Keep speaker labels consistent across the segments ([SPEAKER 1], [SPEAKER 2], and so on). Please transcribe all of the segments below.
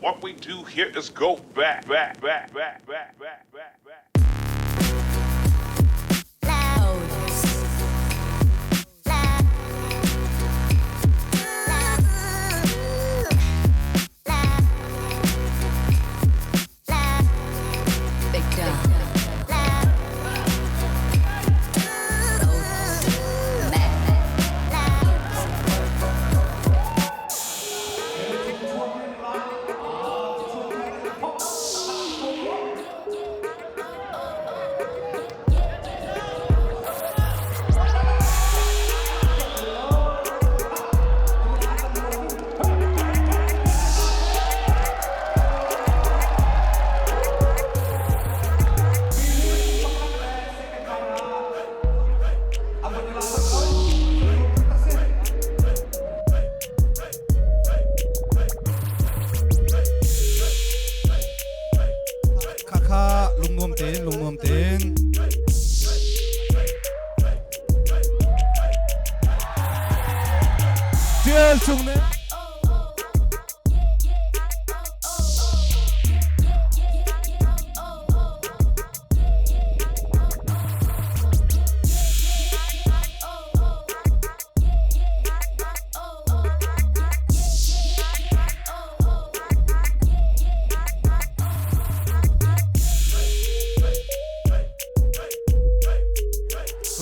[SPEAKER 1] What we do here is go back, back, back, back, back, back, back, back.
[SPEAKER 2] Khakha lungnuam tein lungnuam tein Tial chung ne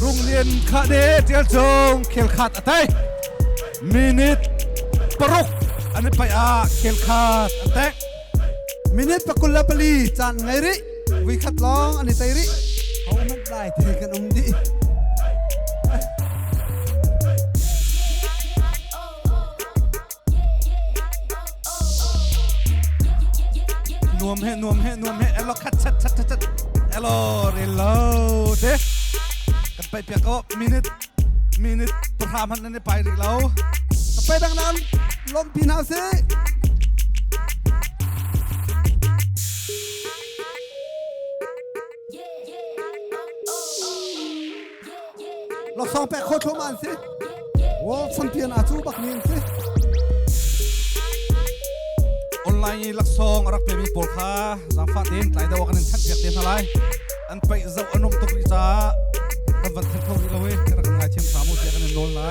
[SPEAKER 2] Runglian kha de tial cung khel khat a tai minute paruk an i paih ah khel khat an tek
[SPEAKER 3] Minute 24 caan ngei rih vui khat lawng an i tei rih ho hmanh lai te kan um dih.
[SPEAKER 2] Nuam he nuam he nuam he elo khat chat chat chat chat elo relo te kan pai piak ko minute minute pahra hmanh nan i pai rih lo.
[SPEAKER 3] Pai dang nan lom pi hna si. Laksawng pek kho thluahmah an si. World champion a cu bak mi an si.
[SPEAKER 2] Online i laksawng a rak pemi pawl kha zaangfah tein tlai deuh ah kan in thanh piak te hna lai. An paih zoh an um tuk rih caah kan van thanh kho rih lo i rak kan ngaithiam hram u tiah kan in nawl hna.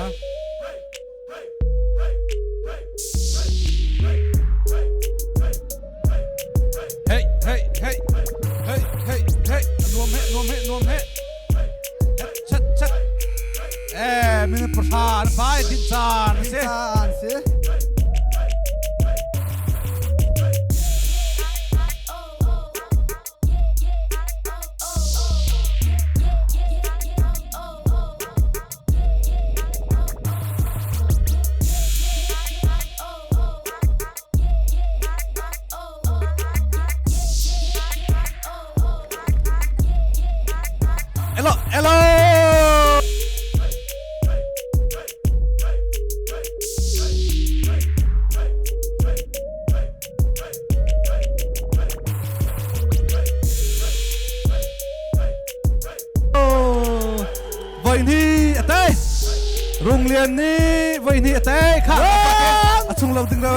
[SPEAKER 2] Hey, hey, hey, hey, hey, hey, nuam he, nuam he, nuam he. Chat, chat. Eh, min pahra an pai din caan si.
[SPEAKER 3] Caan si.
[SPEAKER 2] Hello, hello. Voi ni a tei. Rung Lian nih voi ni a tei. Kha a chung lo ding lo.